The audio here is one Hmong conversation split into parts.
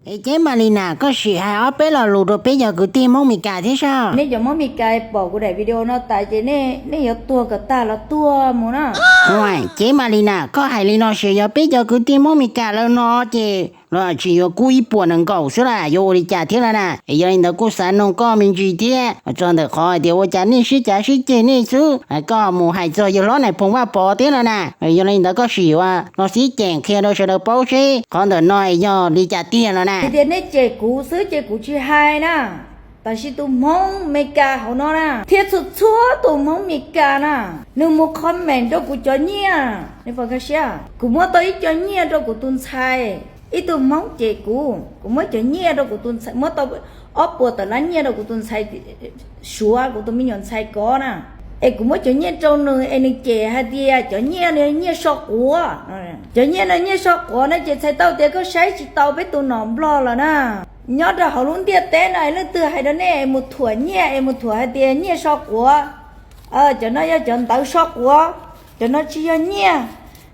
Es Ceeb Malina, koj sim hais ob peb lo lus rau peb cov kwv tij Hmoob Meskas thiab sab. Nej cov Hmoob Meskas pom kuv daim video no tas ces nej yuav tuag kom tag los tuag mus na. Ceeb Malina, koj hais li no ces yog peb cov kwv tij Hmoob Meskas lawv no ces los tsis yuav kub ib puas nees nkaum xwb las, yuav ua li cas thiab no na? Es yog li ntawd kuj xav noog koj me ntsis thiab, txog ntawm qhov hais tias ua cas nej sib cav sib ceg nej xwb, koj mus hais txog yawg hlob Nais Phoo Vaj Pov thiab no na. Yog li ntawd koj sim ua los xib ceem qhia rau sawv daws paub seb qhov ntawm no es yog li cas tiag no na. Tias nej cem kuv xwb ces kuv tsis hais na. Tab sis tus Hmoob Meskas hauv no na, thiab txhua txhua tus Hmoob Meskas na, nws mus comment rau kuv cov nyiaj, nej pom nkag siab, kuv muab tau ib co nyiaj rau kuv tus ntxhais. Ib tug Hmoob cem kuv, kuv muab cov nyiaj rau kuv tus ntxhais, muab tau ob puas tawm lab nyiaj rau kuv tus ntxhais Suav, kuv tus me nyuam ntxhais kov na. Es kuv muab cov nyiaj rau nws es nws cem hais tias cov nyiaj no nyiaj so quav. Cov nyiaj no nyiaj so quav no ces txhais tau tias koj saib tsis tau peb tus nom Nplog lawm na. Nyob rau hauv lub ntiaj teb no es leej twg hais rau nej es mus thuam nyiaj es mus thuam hais tias nyiaj so quav, cov no yog cov ntawv so quav, cov no tsis yog nyiaj.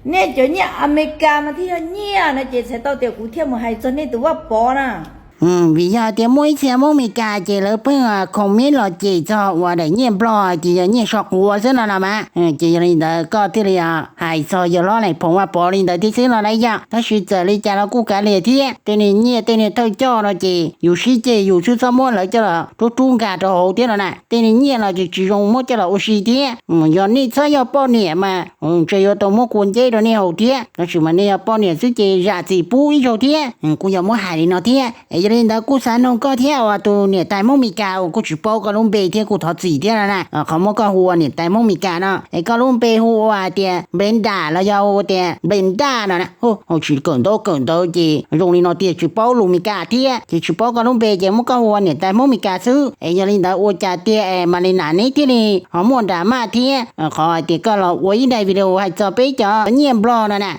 Nej cov nyiaj Amelikas mas thiaj yog nyiaj no ces txhais tau tias kuv thiaj mus hais txog nej tus Vaj Pov na. Vim yog tias muaj ib txhia Hmoob Meskas ces lawv pheej comment los cem txog uas daim nyiaj Nplog ces yog nyiaj so quav xwb no los mas. Ces yog li ntawd koj thiaj li hais txog yawg hlob Nais Phoo Vaj Pov li ntawd thiab xwb no las yog. Tab sis txawm li cas los kuj kav liam thiab, tej niag nyiaj tej niag thawj coj no ces yus sib ceg yus xwb, txhob muab lawv coj los rub rub nkag rau hauv thiab no na. Tej niag nyiaj no ces tsis zoo muab coj los ua si thiab. Yog nej txhob yog poj niam mas ntshe yuav tau muab kua nceb rau nej haus thiab. Tab sis mas nej yog poj niam xwb ces zam txim pub ib zaug thiab. Kuj yog muab hais li no thiab. Es yog li ntawd kuj xav noog koj thiab uas tus niam tais Hmoob Meskas uas kuj tsis paub koj lub npe thiab kuj thov txim thiab no na, qhov muab koj hu ua niam tais Hmoob Meskas no. Es koj lub npe hu ua hais tias Nplendas los yog hu tias Nplendas no na. Hu tsis kawm ntaub kawm ntawv ces zoo li no tiag, tsis paub lus Meskas thiab ces tsis paub koj lub npe ces muab koj hu ua niam tais Hmoob Meskas xwb. Es yog li ntawd ua cas tiag es Malina neb thiaj li ho muaj nram maj thiab qhov hais tias koj los ua ib daim video hais txog peb cov nyiaj Nplog no na,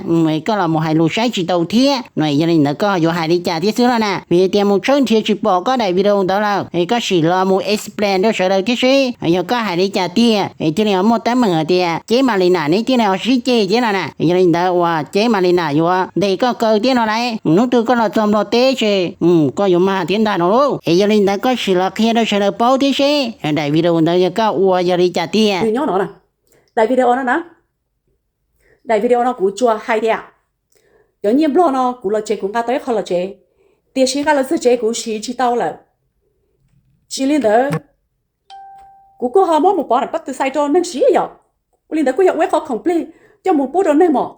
koj los mus hais lus saib tsis tau thiab no. Yog li ntawd koj yuav hais li cas thiab xwb no na? Vim tias mus tshawb nrhiav tsis pom koj daim video ntawd lawm, es koj sim los mus explain rau sawv daws thiab seb yog koj hais li cas tiag es thiaj li ho muaj teeb meem hais tias Ceeb Malina neb thiaj li ho sib ceg thiab no na. Yog li ntawd uas Ceeb Malina yuav ntes koj kaw thiab no lauj. Hnub twg koj los txog Nplog teb ces koj yuav mag thiab ntag no lauj. Es yog li ntawd koj sim los qhia rau sawv daws paub thiab seb daim video ntawd yog koj ua yog li cas tiag. Nyob no na, daim video no na, daim video no kuv tsuas hais tias cov nyiaj Nplog no kuv los tsev kuv nqa tau ib qho los tsev, tiam sis nqa los txog tsev kuv siv tsis tau lawm. Tsis li ntawd kuv kuj ho muab mus pov pab tw xais rau neeg siv yom. Ua li ntawd kuj yog ua ib qho khoom plig coj mus pub rau neeg mom.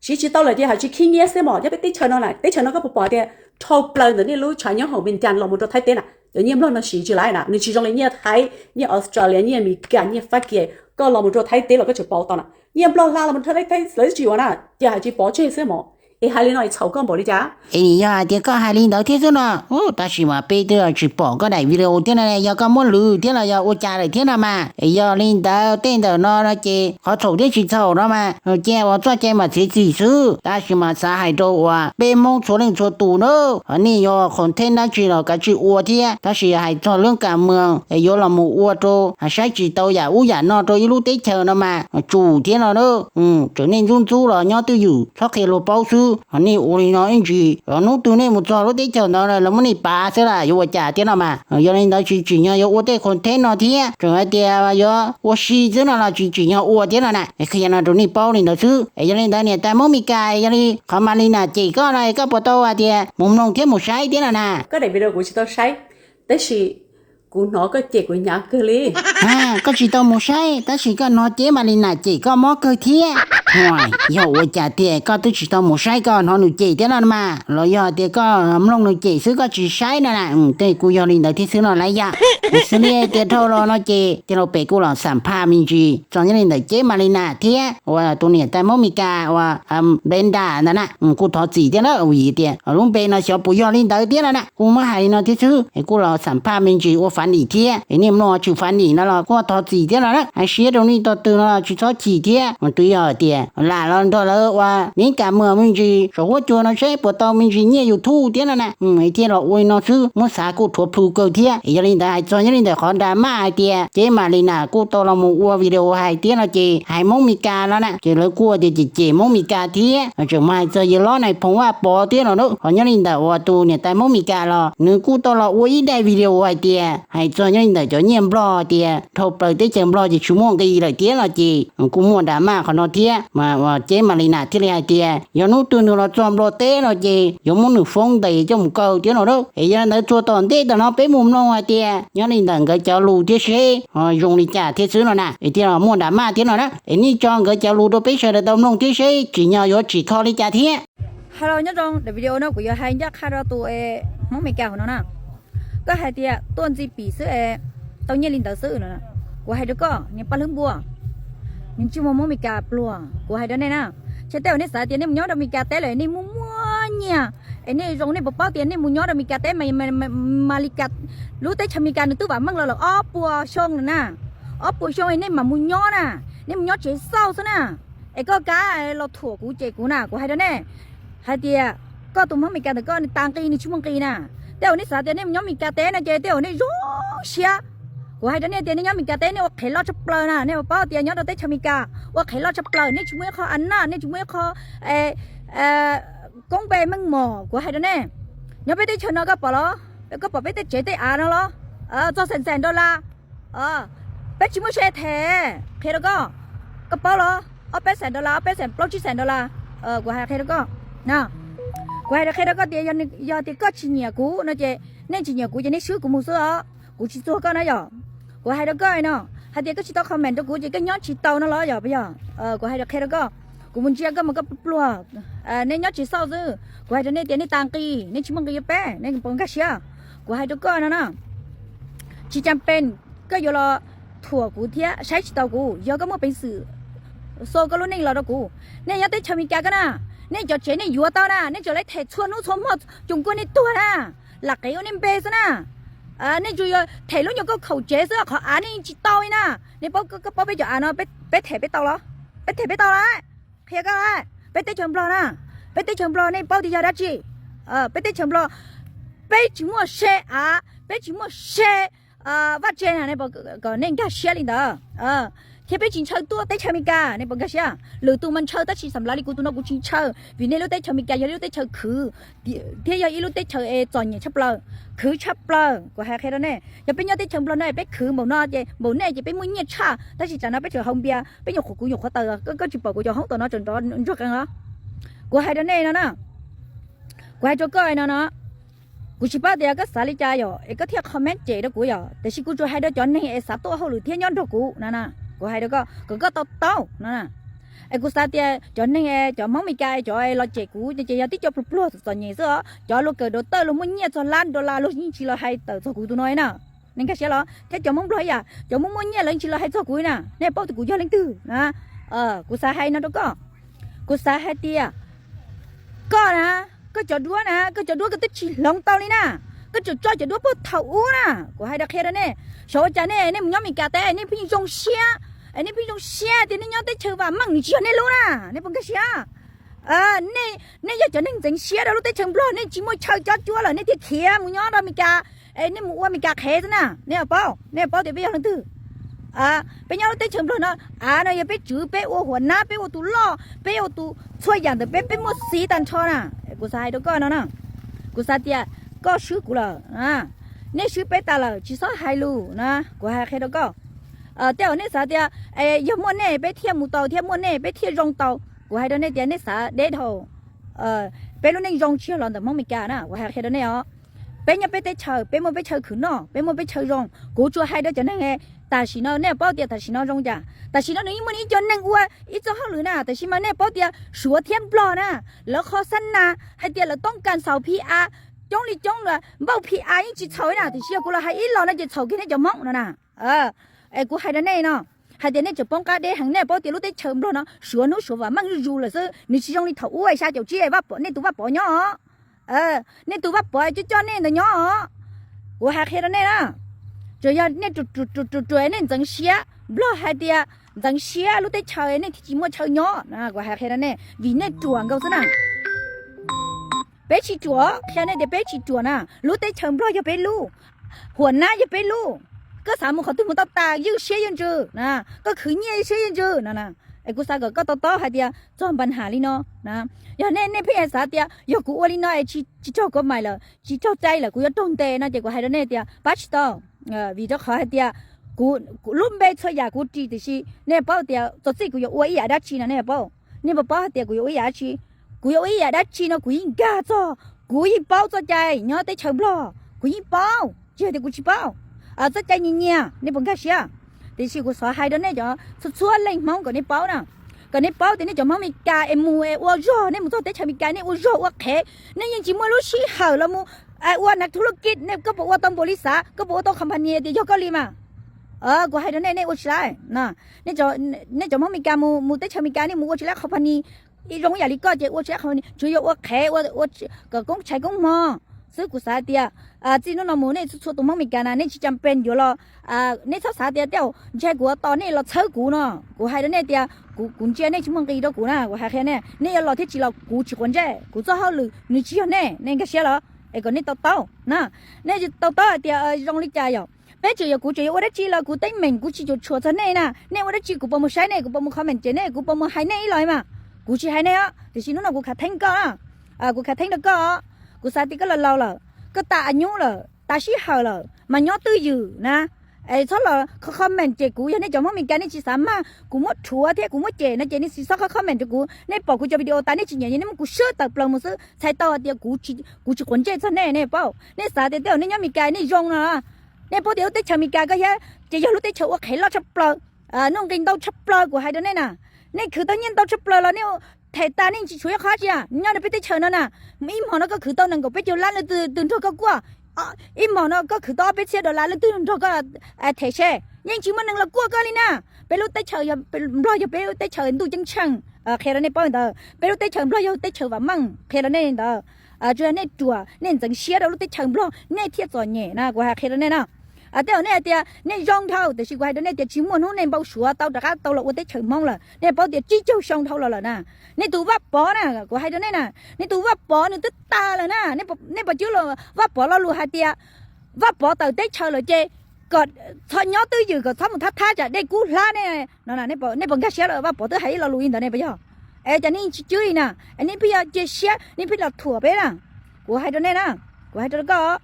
Siv tsis tau lawm ces hais tsis khib nyiab xwb mom. Nyob peb teb chaws no na, teb chaws no koj puas pom tias dhau plaws ntawm nej lub tshav nyob hauv Vias Cas los mus rau Thaib teb na, cov nyiaj Nplog no siv tsis laib na, nws tsis zoo li nyiaj Thaib, nyiaj Australia, nyiaj Amelikas, nyiaj Fab Kis. Koj los mus rau Thaib teb los koj tseem pom tau na. Nyiaj Nplog hla los mus rau Thaib teb lawv tsis yuav na, ces hais tsis pov tseg xwb mom. Es hais li no es txhaum koj npaum li cas? Es yog hais tias koj hais li ntawd thiab xwb no, tab sis mas peb twb tsis pom koj daim video thiab no, yog koj muab lwv thiab los yog ua cas lawm thiab no mas. Es yog li ntawd tej ntawm no no ces qhov txhaum thiab tsis txhaum no mas cia ua txoj cai mam txiav txim xwb. Tab sis mas xav hais rau uas peb Hmoob txhua leej txhua tus na, nej yuav content dab tsi los kav tsij ua thiab, tab sis hais txog lub kam moos es yuav los mus ua rau saib tsis tau yam ub yam no rau ib lub teb chaws no mas tsum thiab no na. Tseem nej ntxub ntxub los nyob twj ywm txhob qhia luag paub xwb, ho nej ua li no ib ntsis hnub twg nej mus txog lub teb chaws ntawd lawv muab nej pav xwb las yuav ua cas thiab no mas. Yog li ntawd tsis tsim nyog yuav ua tej content no thiab, tseem hais tias yuav ua si xwb no los tsis tsim nyog ua thiab no na. Qhia no rau nej paub li ntawd xwb. Es yog li ntawd niam tais Hmoob Meskas, yog li qhov Malina cem koj no es koj puas tau hais tias mus mloog thiab mus saib thiab no na? Koj daim video kuv tsis tau saib, tab sis kuv hnov koj cem kuv hnyav kawg li. Koj tsis tau mus saib tab sis koj hnov Ceeb Malina cem koj mob kawg thiab. Yog ua cas tias koj twb tsis tau mus saib koj hnov nws cem thiab no mas, los yog tias koj mloog nws cem xwb koj tsis saib no na? Tej kuj yog li ntawd thiab xwb no las yog. Xws li tias dhau los no ces tij laug pem kuj los xam phaj me ntsis txog nyob li ntawm Ceeb Malina thiab uas tus niam tais Hmoob Meskas uas Nplendas ntawd na, kuj thov txim thiab na, vim tias lub npe no xyov puas yog li ntawd thiab no na. Kuj muab hais li no thiab xwb es kuj los xam phaj me ntsis ua fav nim thiab es nej mloog tsis fav nim no los kuj thov txim thiab no na. Hais siab rau nej tog twg no los tsis txhob chim thiab, twb yog tias lam los nrog lawv ua neb kas muag me ntsis saum huab cua no seb puas tau me ntsis nyiaj YouTube thiab no na. Thiaj los ua li no xwb, muab xav kuj rhuav plhu kawg thiab. Es yog li ntawd hais txog nyob li ntawm qhov drama hais tias Ceb Malina kuj tau los mus ua video hais thiab no ces hais Hmoob Mes Kas no na, ces lawv kuj tias cem cem Hmoob Mes Kas thiab. Tseem mus hais txog yawg Lob Nais Phoo Vaj Pov thiab no na. Ho nyob li ntawm uas tus niam tais Hmoob Mes Kas los nws kuj tau los ua ib daim video hais tias hais txog nyob li ntawm cov nyiaj Nplog tias dhau plaws teb chaws Nplog ces tsis muaj nqi lawm thiab no ces kuj muaj drama qhov no thiab. Mas Ceb Malina thiaj li hais tias yog hnub twg nws los txog Nplog teb no ces yuav muab nws foob ntes coj mus kaw thiab no na. Es yog li ntawd txhua tom ntej tam no peb mus mloog hais tias nyob li ntawm nkawd cov lus thiab seb ho zoo li cas thiab xwb no na. Es thiaj los muaj drama thiab no na. Es nej tso nkawd cov lus rau peb sawv daws tau mloog thiab seb tsim nyog yuav tsim kho li cas thiab. Hello, nyob zoo, daim video no kuv yuav hais ncaj qha rau tus Hmoob Mes Kas hauv no na. Koj hais tias tuaj ntxi pim xwb es tau nyiaj li ntawd xwb no. Kuv hais rau koj, niag paj hlwb npua, nws tsis muaj Hmoob Mes Kas pluag. Kuv hais rau nej na, ces tej uas nej xav tias nej mus nyob rau Mes Kas teb lawm nej muaj muaj nyiaj es nej zoo, nej puas paub tias nej mus nyob rau Mes Kas teb mas, mas, mas li cas, lub teb chaws Mes Kas nws twb vam meej los lawm ob puas xyoo lawm na. Ob puas xyoo es nej mam mus nyob na, nej mus nyob tsev xauj xwb na. Es koj kav los thuam kuv cem kuv na, kuv hais rau nej hais tias koj tus Hmoob Mes Kas ntawm koj nws tas nqi nws tsis muaj nqis na. Tej uas nej xav tias nej mus nyob Mes Kas teb no ces tej uas nej zoo siab. Kuv hais rau nej tias nej nyob Mes Kas teb nej ua qhev loj tshaj plaws na, nej puas paub tias nyob rau teb chaws Mes Kas ua qhev loj tshaj plaws, nej tsis muaj ib qho a naj, nej tsis muaj ib qho koob npe meej mom. Kuv hais rau nej, nyob peb teb chaws no koj pom los, koj pom peb tej tsev tej av no los, txog xees xees dollar, peb tsis muaj se them, qhia rau koj, koj paub los, ob peb xees dollar, ob peb xees plaub tsib xees dollar. Kuv hais qhia rau koj, kuv hais rau qhia rau koj tias yog tias koj tsis nyiam kuv no ces, nej tsis nyiam kuv ces nej swb kuv mus xwb os, kuv tsis txuag koj na yom. Kuv hais rau koj no, hais tias koj tsis tau comment rau kuv ces koj nyob tsis tau no los yom, puas yog? Kuv hais rau qhia rau koj, kuv mus ntsia koj mas koj pluag, nej nyob tsis xauj xwb. Kuv hais rau nej tias nej tas nqi, nej tsis muaj nqi yuav peb, nej puas nkag siab? Kuv hais rau koj no na, tsis cas pes koj yuav los thuam kuv thiab saib tsis taus kuv, yog koj muaj peev xwm xo koj lub neej los rau kuv. Nej nyob teb chaws Amelikas koj na, nej cov tsev nej yuav tau na, nej tseem lawv them txhua hnub txhua hmo coom kuaj nej tuag na, lam qev ua nej npe xwb na. Nej tsuas yog them lub nyuag kauj khaum tsev xwb, qhov av nej tsis tau li na. Nej paub, koj paub peb cov av no peb them peb tau los? Peb them peb tau los? Qhia koj, peb teb chaws Nplog na, peb teb chaws Nplog nej paub tias yog dab tsi? Peb teb chaws Nplog peb tsis muaj se av, peb tsis muaj se vaj tse na, nej puas, kom nej nkag siab li ntawd. Thiab peb tsis ntshaw tuaj teb chaws Amelikas, nej puas nkag siab? Lwm tus mas ntshaw tab sis xam lav li kuv tus no kuv tsis ntshaw, vim nej lub teb chaws Amelikas yog ib lub teb chaws khwv thiab yog ib lub teb chaws es txom nyem tshaj plaws, khwv tshaj plaws. Kuv hais qhia rau nej, yog peb nyob teb chaws Nplog no peb khwv npaum no ces npaum nej ces peb muaj nyiaj tshaj, tab sis tsam no peb tseem haus npias, peb nyuam qhuav kuv nyuam qhuav taws, koj tsis pom kuv cov hoob tom no tseem nrov ntsuag qees los? Kuv hais rau nej no na, kuv hais rau koj no no, kuv tsis paub tias koj xav li cas yom es koj thiaj comment cem rau kuv yom, tiam sis kuv tsuas hais rau cov neeg es xav tuaj hauj lwm thiab nyob nrog kuv no, kuv hais rau koj kom koj to taub no. Es kuv xav tias cov neeg, cov Hmoob Amelikas cov los cem kuv ces yog tib co pluag pluag txom nyem xwb os, cov luag kawm daus tawj luag muaj nyiaj txog lab dollar luag yeej tsis los hais tawm txog kuv tus no na. Nej nkag siab los? Thiab cov Hmoob Nplog ib yam, cov Hmoob muaj nyiaj lawv tsis los hais txog kuv na, nej paub tias kuv yog leej twg na. Kuv xav hais no rau koj, kuv xav hais tias koj na, koj cov duab na, koj cov duab koj twb tsis hloov tau li na, koj tseem tso cov duab puag thaum ub na. Kuv hais rau qhia rau nej, xyov ua cas nej, nej mus nyob Amelikas teb nej pheej zoo siab, nej pheej zoo siab tias nej nyob teb chaws vam meej nws tsis yog nej lub na, nej puas nkag siab? Nej yog cov neeg ntxeev siab rau lub teb chaws Nplog, nej tsis muaj chaw cob cuab lawm nej thiaj khiav mus nyob rau Amelikas, nej mus ua Amelikas qhev xwb na. Nej paub, nej paub tias peb yog leej twg? Peb nyob lub teb chaws Nplog no, av no yog peb tswv, peb ua huam nab, peb ua tus loj, peb ua tus txhua yam ntawm peb, peb muaj xiv tag nrho na. Kuv xav hais rau koj no na, kuv xav tias koj swb kuv lawm, nej swb peb tas lawm tsis txhob hais lus na. Kuv hais qhia rau koj, tej uas nej xav tias yog muaj nej peb thiaj mus tau thiab muaj nej peb thiaj zoo tau, kuv hais rau nej tias nej xav deb dhau. Peb lub neej zoo tsis yog los ntawm Hmoob Amelikas na, kuv hais qhia rau nej os. Peb nyob peb teb chaws, peb muaj peb chaw khwv noj, peb muaj peb chaw zoo. Kuv tsuas hais rau cov neeg, tam sim no nej paub tias tam sim no zoo cas? Tam sim no nws yeej muaj ib co neeg ua ib txoj hauj lwm na, tam sim mas nej paub tias Suav thiab Nplog na, lawv qhov xab nas hais tias lawv toob kas xaus P R coob li coob, npauj P R yeej tsis txhaum li na, tiam sis yog kuv los hais ib los no ces txhaum kiag nej cov Hmoob no na. Es kuv hais rau nej no, hais tias nej tseem poob qab deb heev, nej paub tias lub teb chaws Nplog no Suav hnub Suav vam meej zuj zus lawm xwb, nws tsis zoo li thaum ub xya caum tsib nej tus Vaj Pov nyob os. Nej tus Vaj Pov coj coj nej ntawd nyob os. Kuv hais qhia rau nej na, tsuas yog nej ruam ruam nej ntxeev siab, Nplog hais tias ntxeev siab lub teb chaws nej thiaj tsis muaj chaw nyob na, kuv hais qhia rau nej vim nej ruam nkaus xwb na. Peb tsis ruam, qhia nej tias peb tsis ruam na, lub teb chaws Nplog yog peb lub, huam nab yog peb lub, koj xav mus qhov twg mus tau tas, ywj siab ywj ntsws na, koj khwv nyiaj ywj siab ywj ntsws no na. Es kuv xav kom koj to taub hais tias txog npa nham li no na, yog nej nej pheej xav tias yog kuv ua li no es tsis raug kov mais lawm, tsis raug cai lawm, kuv yuav raug ntes no ces kuv hais rau nej tias pab tsis tau. Vim rau qhov hais tias kuv lub npe txhua yam kuv ris, tiam sis nej paub tias txog txij kuv yuav ua ib yam dab tsi no nej paub. Nej puas paub hais tias kuv yuav ua ib yam dab tsi? Kuv yuav ua ib yam dab tsi no kuv yeej nkag txog, kuv yeej paub txoj cai nyob teb chaws Nplog, kuv yeej paub, tsis hais tias kuv tsis paub. Txoj cai nyias nyias nej puas nkag siab? Tiam sis kuv xav hais rau nej cov txhua txhua leej Hmoob kom nej paub na, kom nej paub tias nej cov Hmoob Meskas es mus es ua zog, nej mus txog teb chaws Meskas nej ua zog ua qhev, nej yeej tsis muaj lub sij hawm los mus ua nas thu lub kij, nej koj puas ua tau npaum li xav, koj puas ua tau company tias yog koj li mas. Kuv hais rau nej, nej ua tsis laib. Nej cov Hmoob Meskas mus mus teb chaws Meskas nej mus ua tsis laib company, ib zoo ib yam li koj ces ua tsis laib company, tsuas yog ua qhev, ua kom koob tshais koob hmo xwb. Kuv xav tias txij hnub no mus nej txhua txhua tus Hmoob Meskas na nej tsis cam pes yuav los, nej txhob xav tias tej zaum ntshe kuv tos nej los txhawb kuv no. Kuv hais rau nej tias kuv ntsia nej tsis muaj nqis rau kuv na, kuv hais qhia nej, nej yuav los thiab tsis los kuv tsis quav ntsej, kuv txoj hauj lwm nws tsis yog nej, nej nkag siab los? Es kom nej to taub na, nej to taub hais tias zoo li cas yom. Peb tseem yog kuv tseem yuav ua dab tsi los kuv teeb meem kuv tsis cuam tshuam txog nej na, nej ua dab tsi kuv puas mus saib nej, kuv puas mus comment ces nej, kuv puas mus hais nej ib los mas. Kuv tsis hais nej os, tiam sis hnub no kuv khav theeb koj, kuv khav theeb rau koj. Kuv xav tias koj laus laus lawm, koj tas a nyub lawm, tas sij hawm lawm mas nyob twj ywm na. Es txhob los comment ces kuv, yog nej cov Hmoob Meskas nej tsis xav mag kuv muab rhuav thiab kuv muab cem no ces nej tsis txhob comment rau kuv. Nej pom kuv cov video tas nej tsis nyiam, nej muab kuv swb tawm plaws mus xwb, txhais tau hais tias kuv tsis quav ntsej txog nej, nej paub. Nej xav tias tej zaum nej nyob Meskas nej zoo no, nej paub tias lub teb chaws Meskas ko thiab ces yog lub teb chaws ua qhev loj tshaj plaws, nuj nqis ntau tshaj plaws. Kuv hais rau nej na, nej khwv tau nyiaj ntau tshaj plaws los nej them tas nej tsis tshuav ib qho tsi. Nyob rau peb teb chaws no na, ib hmos no koj khwv tau nees nkaum peb caug lab leej twg nrog koj kuaj, ib hmos no koj khwv tau ob peb txhiab dollar leej twg nrog koj them se, yeej tsis muaj neeg los kuaj koj li na. Peb lub teb chaws Nplog yog peb lub teb chaws ntuj ceeb tsheej, qhia rau nej paub li ntawd, peb lub teb chaws Nplog yog teb chaws vam meej, qhia rau nej li ntawd. Tsuas yog nej ruam, nej ntxeev siab rau lub teb chaws Nplog nej thiaj txom nyem na, kuv hais qhia rau nej na. Tej zaum nej hais tias nej zoo dhau, tiam sis kuv hais rau nej tias tsis muaj hnub nej npau suav tau rov qab tau los ua teb chaws Hmoob lawm. Nej paub tias tsib caug xyoo dhau los lawm na, nej tus Vaj Pov na, kuv hais rau nej na, nej tus Vaj Pov nws twb tas lawm na. Nej puas cub Vaj Pov lo lus hais tias Vaj Pov tawm teb chaws lawm ces kom txhob nyob twj ywm, kom txhob mus thab thab tsam dej kub hlab nej no, nej puas nkag siab lawm? Vaj Pov twb hais ib lo lus li ntawd ne puas yog? Es cas nej tsis cub li na, nej pheej yuav cia siab, nej pheej los thuam peb na. Kuv hais rau nej na, kuv hais rau koj,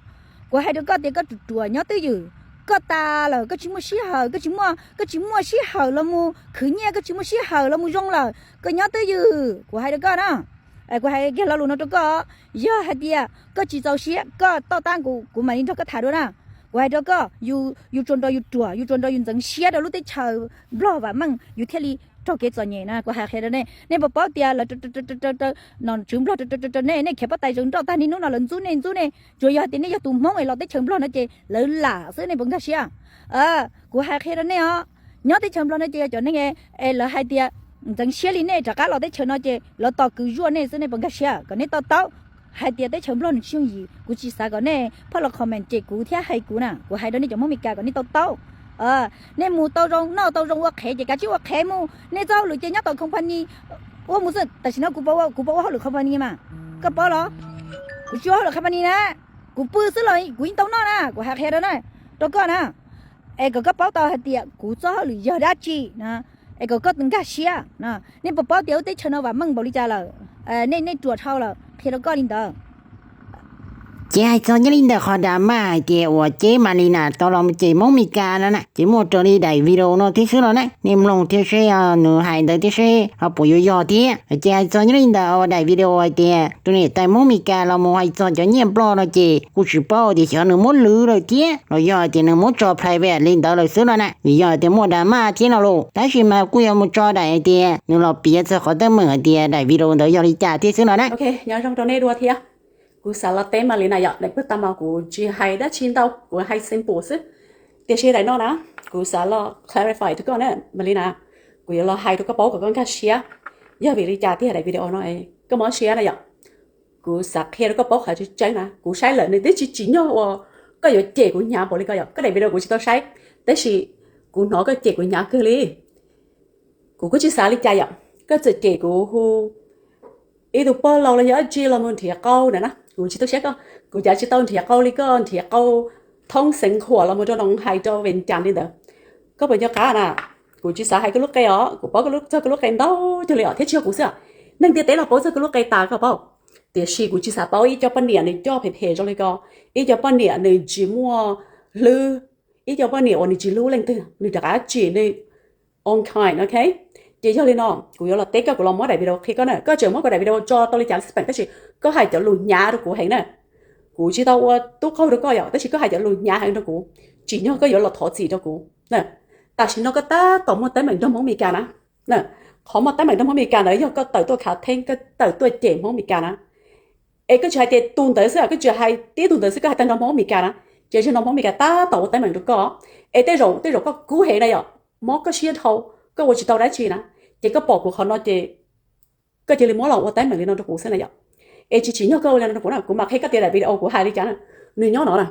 kuv hais rau koj tias koj ruam ruam nyob twj ywm, koj tas lawm, koj tsis muaj sij hawm, koj tsis muaj, koj tsis muaj sij hawm los mus khwv nyiaj, koj tsis muaj sij hawm los mus zoo lawm, koj nyob twj ywm, kuv hais rau koj na. Kuv hais kiag lo lus no rau koj, yog hais tias koj tsis txaus siab koj toj tab kuv, kuv mam li nrog koj tham dua na. Kuv hais rau koj, yus tsuas nrog yus ruam, yus tsuas nrog yus ntxeev siab rau lub teb chaws Nplog vam meej yus thiaj li raug kev txom nyem na. Kuv hais qhia rau nej, nej puas paub tias lawv, nom tswv Nplog rau nej, nej khiav pob tais zoo nroj tag niaj hnub no lawv ntxub nej ntxub nej, tsuas yog hais tias nej yog tus Hmoob es los teb chaws Nplog no ces lawv lam xwb, nej puas nkag siab? Kuv hais qhia rau nej os, nyob teb chaws Nplog no ces yog cov neeg es lawv hais tias ntxeev siab li nej rov qab los teb chaws no ces lawv tos kwv zuaj nej xwb, nej puas nkag siab? Kom nej to taub hais tias teb chaws Nplog nws tsis yooj yim. Kuv tsis xav kom nej pheej los comment cem kuv thiab hais kuv na. Kuv hais rau nej cov Hmoob Meskas kom nej to taub, nej mus tau zoo noj tau zoo ua qhev ces kav tsij ua qhev mus, nej txoj hauj lwm ces nyob tom company ua mus xwb. Tam sim no kuv puas ua hauj lwm company mas? Koj paub los? Kuv tsis ua hauj lwm company na, kuv pw xwb los kuv yeej tau noj na. Kuv hais qhia rau na, rau koj na, es kom koj paub tau hais tias kuv txoj hauj lwm yog dab tsi na, es kom koj nkag siab. Nej puas paub tias lub teb chaws no vam meej npaum li cas lawm? Nej, nej ruam dhau lawm, qhia rau koj li ntawd. Ces hais txog nyob li ntawm qhov drama hais tias uas Ceb Malina tau los mus cem Hmoob Meskas no na, ces muaj raws li daim video no thiab xwb los na, nej mloog thiab seb nws hais ntawd thiab seb ho puas yuav yog thiab. Ces hais txog nyob li ntawm daim video hais tias tus niam tais Hmoob Meskas los mus hais txog cov nyiaj Nplog no ces kuj tsis paub tias xyov nws muab lwv lawm thiab los yog tias nws muab tso private li ntawd lawm xwb no na, vim yog tias muaj drama thiab no los. Tab sis mas kuj yuav mus tso daim hais tias nws los piav txog qhov teeb meem hais tias daim video ntawd yog li cas thiab xwb no na. Nyob zoo rau nej dua thiab. Kuv xav los teb Malina yom, daim pawg tag mas kuv tsis hais dab tsi ntau, kuv hais simple xwb. Tiam sis daim no na, kuv xav los clarify rau koj na Malina, kuv yuav los hais rau koj paub kom koj nkag siab. Yog vim li cas tiag daim video no koj mob siab na yom? Kuv xav qhia rau koj paub qhov tseeb tseeb na, kuv saib lawm nws twb tsis tsim nyog uas koj yuav cem kuv hnyav npaum li ko yom. Koj daim video kuv tsis tau saib, tab sis kuv hnov koj cem kuv hnyav kawg li. Kuv kuj tsis xav li cas yom, koj txawm cem kuv hu ib tug pog laus los yog dab tsi los mus nrhiav qau na na, kuv tsis tau siab koj, kuv cav tsis tau nrhiav qau li koj nrhiav qau thoob xeev khuam los mus rau Noo Hais rau Vees Cas li ntawd. Koj puas nco qab na? Kuv tsis xav hais koj lub qe os, kuv paub koj txog koj lub qe ntau cag li os thiab tsis yog kuv xwb. Neeg ntiaj teb no paub txog koj lub qe tas koj paub. Tiam sis kuv tsis xav paub ib co poj niam nws coj phem phem zoo li ko, ib co poj niam nws tsis muaj hlwb, ib co poj niam uas nws tsis hlub leej twg, nws rov qab tsim nws own kind, ok? Ces yog li no, kuv yuav los teb koj, kuv los muab daim video qhia koj na. Koj tseem muab kuv daim video tso tau li cas xij peem, tab sis koj hais cov lus hnyav rau kuv heev na. Kuv tsis tau ua tub qaug rau koj yom, tab sis koj hais cov lus hnyav heev rau kuv, tsim nyog koj yuav los thov txim rau kuv. Tam sim no koj tab tom muaj teeb meem nrog Hmoob Mes Kas na. Qhov muaj teeb meem nrog Hmoob Mes Kas ntawd yog koj tawm tuaj khav theeb, koj tawm tuaj cem Hmoob Mes Kas na. Es koj tsis hais tias tus ntawd xwb, koj tsis hais tib tug ntawd xwb, koj hais tag nrho Hmoob Mes Kas na. Ces zaum no Hmoob Mes Kas tab tom ua teeb meem rau koj. Es tej zaum tej zaum koj kub heev na yom, mob koj siab dhau, koj ua tsis tau dab tsi na. Ces koj pom kuv qhov no ces koj cia li muab los ua teeb meem li no rau kuv xwb na yom. Es tsis tsim nyog koj ua li no rau kuv na, kuv mam qhia koj tias daim video kuv hais li cas na. Nws nyob no na,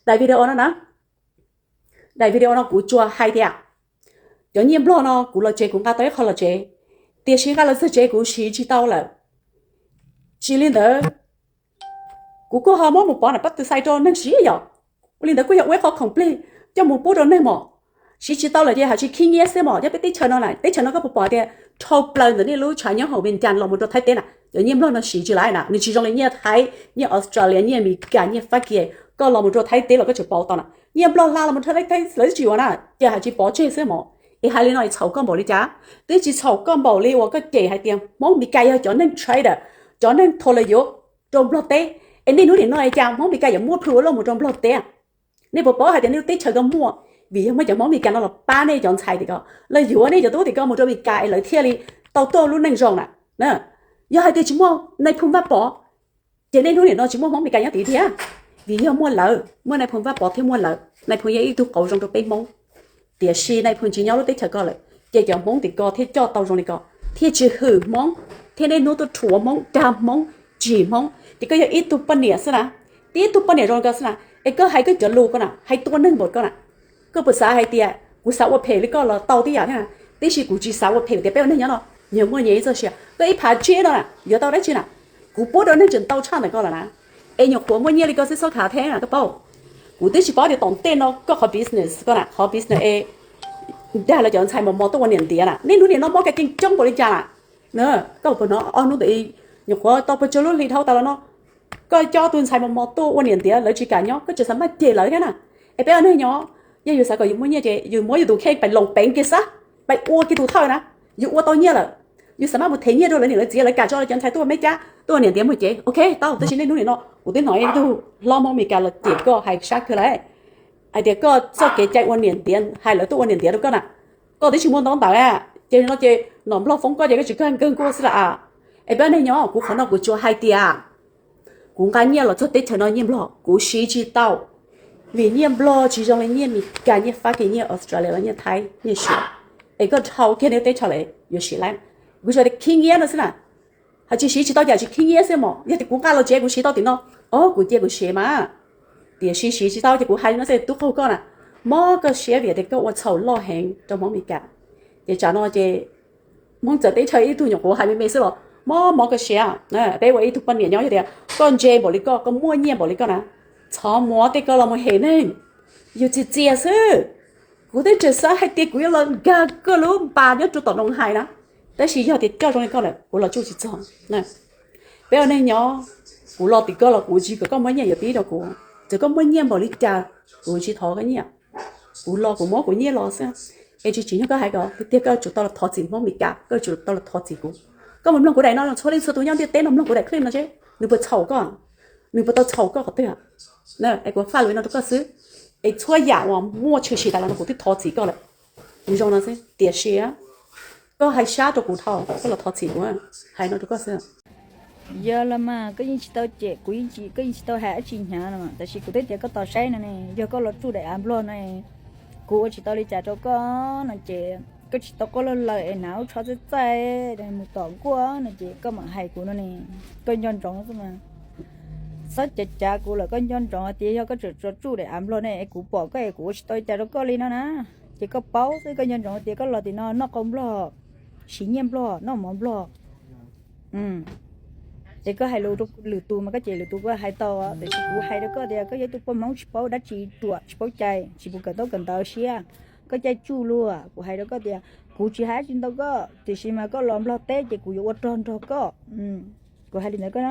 daim video no na, daim video no kuv tsuas hais tias cov nyiaj nplog no kuv los tsev kuv nqa tau ib qho los tsev, tiam sis nqa los txog tsev kuv siv tsis tau lawm. Tsis li ntawd, kuv kuj ho muab mus pov nram pab tw xais rau neeg siv yom. Ua li ntawd kuj yog ua ib qho khoom plig coj mus pub rau neeg mom. Siv tsis tau lawm ces hais tsis khib nyiab xwb mom, yog peb teb chaws no na, teb chaws no koj puas pom tias dhau plaws ntawm nej lub tshav nyob hauv Vias Cas los mus rau Thaib teb na, cov nyiaj nplog no siv tsis lawm na, nws tsis zoo li nyiaj Thaib, nyiaj Australia, nyiaj Amelikas, nyiaj Fab Kis, koj los mus rau Thaib teb los koj tseem pauv tau na, nyiaj nplog hla los mus rau Thaib lawv twb tsis yuav na, ces hais tsis pov tseg xwb mom. Es hais li no es txhaum koj npaum li cas? Twb tsis txhaum koj npaum li uas koj cem hais tias Hmoob Mes Kas yog cov neeg traitor, cov neeg thau lawv yuav rau nplog teb. Es niaj hnub nim no cas Hmoob Mes Kas yuav muaj plhu ua luaj mus rau nplog teb? Nej puas paub hais tias nej lub teb chaws ko muaj vim yog muaj cov Hmoob Mes Kas no los pab nej cov ntxhais tim ko, los yuav nej cov tub tim ko mus rau Mes Kas es lawv thiaj li tau tuaj lub neej zoo na. Yog hais tias tsis muaj nais phoo Vaj Pov, ces niaj hnub nim no tsis muaj Hmoob Mes Kas nyob tid thiab. Vim yog muaj lawv, muaj nais phoo Vaj Pov thiab muaj lawv, nais phoo yog ib tug qauv zoo rau peb Hmoob. Tiam sis nais phoo tsis nyob lub teb chaws ko lawm, ces cov Hmoob tim ko thiaj coj tau zoo li ko, thiaj tsis hwm Hmoob, thiaj niaj hnub tuaj rhuav Hmoob, dag Hmoob, tsim Hmoob. Ces koj yog ib tug poj niam xwb na, tib tug poj niam zoo li ko xwb na, es koj hais koj cov lus ko na hais tua neeg npaum ko na. Koj puas xav hais tias kuv xav ua phem li koj los tau tib yam thiab na? Tiam sis kuv tsis xav ua phem tias peb ua neeg nyob no, nyias muaj nyias ib txoj sia, koj ib phav tsiab no na yuav tau dab tsi na? Kuv pub rau neeg tseem ntau tshaj ntawm koj lawm na. Es nyuam qhuav muaj nyiaj li koj xwb xob khav theeb na koj paub. Kuv twb tsis paub tias tom ntej no koj qhov business ko na, qhov business es dag lawv cov ntxhais mos mos tuaj ua niam ntiav na, niaj hnub nim no mob kas cees coob npaum li cas na. Koj puas hnov ob hnub ntawd nyuam qhuav tau pes tsawg lub hli dhau tas los no, koj coj tus ntxhais mos mos tuaj ua niam ntiav lawv tsis kam nyob, koj tseem xav maj cem lawv thiab na. Es peb ua neeg nyob, yog yus xav kom yus muaj nyiaj ces yus muab yus tus kheej pais loos peev kiag xwb, pais ua kiag tus thawj na. Yus ua tau nyiaj lawm, yus xav maj mus thev nyiaj rau lawv niam lawv txiv, lawv kam tso lawv cov ntxhais tuaj Mes Kas tuaj ua niam ntiav mus ces ok tau. Tab sis niaj hnub nim no kuv twb hnov ib tug hlob Hmoob Mes Kas los cem koj hais sab kawg lawm, hais tias koj txoj kev cai ua niam ntiav hais lawv tuaj ua niam ntiav rau koj na, koj twb tsis muaj ntaub ntawv, ces no ces nom nplog foob koj ces koj tsis kawg nkaug nkuaj xwb las. Es peb ua neeg nyob, kuv qhov no kuv tsuas hais tias kuv nqa nyiaj los txog teb chaws no nyiaj nplog kuv siv tsis tau, vim nyiaj nplog tsis zoo li nyiaj Mes Kas, nyiaj Fab Kis, nyiaj Australia los nyiaj Thaib, nyiaj Suav. Es koj dhau kiag nej teb chaws lawm yuav siv lawm. Kuv tsuas tias khib nyiab no xwb na. Hais tsis siv tsis tau cas tsis khib nyiab xwb mog. Yog tias kuv nqa los tsev kuv siv tau tim no, o kuv cia kuv siv mas. Tiam sis siv tsis tau ces kuv hais li no xwb, tub qaug koj na, mob koj siab vim tias koj ua txhaum loj heev rau Hmoob Mes Kas. Ces tsam no ces Hmoob txawv teb chaws ib tug nyuam qhuav hais me me xwb los mob mob koj siab. Peb ua ib tug poj niam nyob yog tias koj ntse npaum li koj, koj muaj nyiaj npaum li koj na, txhob muab tej ko los mus hem neeg. Yus txias txias xwb. Kuv twb tseem xav hais tias kuv yuav los nkag koj lub npas nyob rau tom Noov Hais na, tab sis yog tias coj zoo li koj lawm kuv los tsuj tsis txog. Peb ua neeg nyob, kuv los tim koj los kuv tsis kom koj muab nyiaj yuav pib rau kuv. Txawm koj muaj nyiaj npaum li cas, kuv tsis thov koj nyiaj. Kuv los kuv muab kuv nyiaj los xwb. Es tsis tsim nyog koj hais kom tiag, koj tsum tau los thov txim Hmoob Mes Kas, koj tsum tau los thov txim kuv. Koj mus mloog kuv daim no, txhua leej txhua tus nyob ntiaj teb no mloog kuv daim clip no seb nws puas txhaum koj, nws puas tau txhaum koj qhov twg. Es kuv faj lus no rau koj xwb. Es txhua yam uas muaj tshwm sim tas los no kuv twb thov txim koj lawm. Kuv zoo no xwb, tiam sis koj hais sab rau kuv dhau, koj los thov txim kuv, hais no rau koj xwb. Yog los mas koj yeej tsis tau cem kuv, yeej tsis, koj yeej tsis tau hais dab tsi hnyav no, tab sis kuv twb tias koj tos saib no ne, yog koj los tsuj daim av nplog no, kuv ua tsis tau li cas rau koj no ces koj tsis tau quaj lawg lawg es hnav lub tsho txaij txaij mus tom nkuaj no ces koj mam hais kuv no ne. Koj nco ntsoov xwb mas, txhob cav cav kuv lawm, koj nco ntsoov tias yog koj tseem tsuas tsuj daim av nplog ne es kuv pom koj es kuv ua tsis tau li cas rau koj li no na. Ces koj paub xwb, koj nco ntsoov tias koj los tim no noj qau nplog, siv nyiaj Nplog, noj mov Nplog. Es koj hais lus rau lwm tus mas koj cem lwm tus koj hais tau, tiam sis kuv hais rau koj tias koj yog ib tug poj Hmoob tsis paub dab tsi ruam, tsis paub cai, tsis pum kawm ntaub kawm ntawv siab, koj caij tsuj luag. Kuv hais rau koj tias kuv tsis hais dab tsi ntau koj, tiam sis mas koj los Nplog teb ces kuv yuav ua rog nrog koj. Kuv hais li ntawd koj,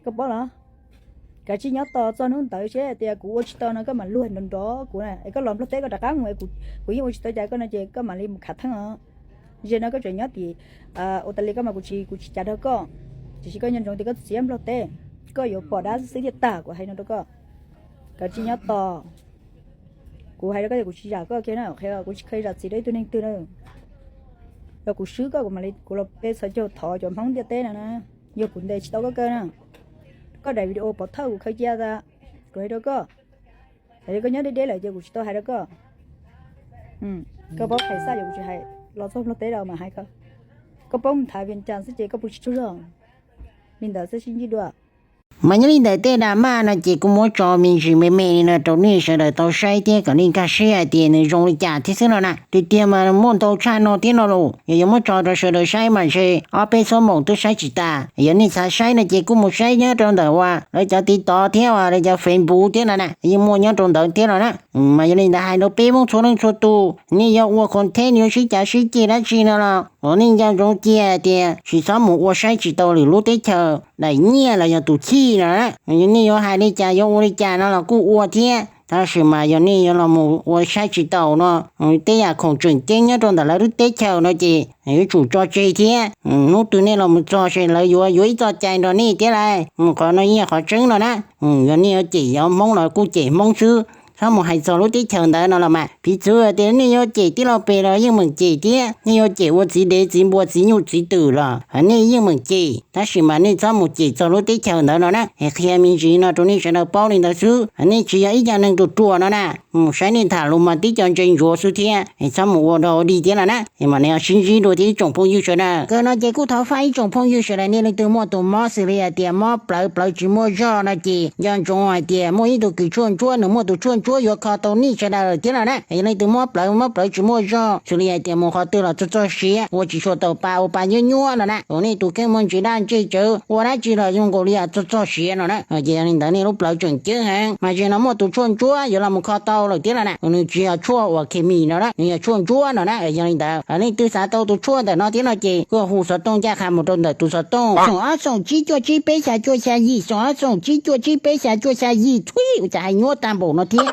koj paub los? Kav tsij nyob tos txog hnub ntawd seb tias kuv ua tsis tau no koj mam luag nrov nrov kuv na, es koj los Nplog teb koj rov qab mus, kuv yeej ua tsis tau cas koj no ces koj mam li mus khav theeb os. Ze no koj tseem nyob tim Australia koj mas kuv tsis, kuv tsis cav rau koj, tiam sis koj nco ntsoov tias koj txiv Nplog teb, koj yuav pom dab xwb thiaj tag, kuv hais no rau koj. Kav tsij nyob tos. Kuv hais rau koj tias kuv tsis zam koj kiag na, kuv tsis kheev zam txim rau ib tug neeg twg na. Yog kuv swb koj kuv mam li kuv los pe txhos caug thov cov Hmoob ntiaj teb no na, yog kuv ntes tsis tau koj kawg na. Koj daim video pov thawj kuv khaws cia tas, kuv hais rau koj. Yog koj nyob deb deb lawm ces kuv tsis tau hais rau koj. Koj paub hais xaj yog kuv tsis hais los txog Nplog teb los mas hais koj. Koj paub mus thav Vias Cas xwb ces koj pw tsis tsaug zog. Li ntawd xwb sib ntsib dua. Mas nyob li ntawm tej drama no ces kuj muab tso me ntsis me me li no rau nej sawv daws tau saib thiab kom nej nkag siab hais tias nws zoo li cas thiab xwb no na. Tiag tiag mas muaj ntau tshaj no thiab no los, yog yuav muab tso rau sawv daws saib mas ntshe ob peb xuab moos twb saib tsis tas. Yog nej xav saib no ces kuj mus saib nyob rau ntawm uas lawv cov TikTok thiab uas lawv cov Facebook thiab no na, yeej muaj nyob rau ntawd thiab no na. Mas yog li ntawd hais rau peb Hmoob txhua leej txhua tus, nej yuav ua content yuav sib cav sib ceg dab tsi no los, nej nco ntsoov cia tias tsis txhob mus ua saib tsis taus lwm lub teb chaws daim nyiaj los yog tus chij no na. Nej yuav hais li cas yuav ua li cas no los kuj ua thiab, tab sis mas yog nej yuav los mus ua saib tsis taus no tej yam khoom tseem ceeb nyob rau ntawm lawv lub teb chaws no ces yuav tsum tso tseg thiab. Hnub twg nej los mus txog ces lawv yuav yuav ib txoj cai nrog nej thiab lauj. Qhov no yeej qhov tseeb no na. Yog nej yuav cem cov Hmoob los kuj cem Hmoob xwb, txhob mus hais txog lub teb chaws ntawd no los mas. Piv txwv tias nej yuav cem tij laug Pes los yeej meem cem thiab, nej yuav cem ua txiv dev txiv npua txiv nyuj txiv twm los nej yeej meem cem, tab sis mas nej txhob mus cem txog lub teb chaws ntawd no na. Es qhia me ntsis no rau nej sawv daws paub li ntawd xwb. Nej tsis yog ib co neeg ruam ruam no na, mus saib nej tham lus mas tib co ntse ntsuav xwb thiab, es txhob mus ua dog ua dig thiab no na. Es mam li sib ntsib dua thiab ib tsoom phooj ywg sawv daws. Kawg no ces kuj thov faj ib tsoom phooj ywg sawv daws, nej leej twg muaj tus mob xws li hais tias mob plawv plawv tsis muaj zog no ces nco ntsoov hais tias muaj ib tug kws tshuaj ntsuab, nws muaj tus tshuaj ntsuab yuav kho tau nej sawv daws thiab no na. Yog leej twg mob plawv mob plawv tsis muaj zog xws li hais tias mus qhov twg los txog txog siav, ua tsis tshua tau pa, ua pa nyuab nyuab no na, ua nej tus kheej muaj ntsis daj ntseg tsawv, ua dab tsi los zoo nkaus li txog txog siav no na, ces yog li ntawd nej lub plawv tseem ceeb heev. Mas ze no muaj tus tshuaj ntsuab yuav los mus kho tau lawm thiab no na. Nws tsis yog tshuaj uas khes mis no na, nws yog tshuaj ntsuab no na. Yog li ntawd leej twg xav tau tus tshuaj ntawm no thiab no ces kuj hu xov tooj ncaj qha mus rau ntawm tus xov tooj xoom ob xoom tsib cuaj tsib peb xya cuaj xya yim, xoom ob xoom tsib cuaj tsib peb xya cuaj xya yim. Txhib, ua cas hais nyuab tag npaum no thiab.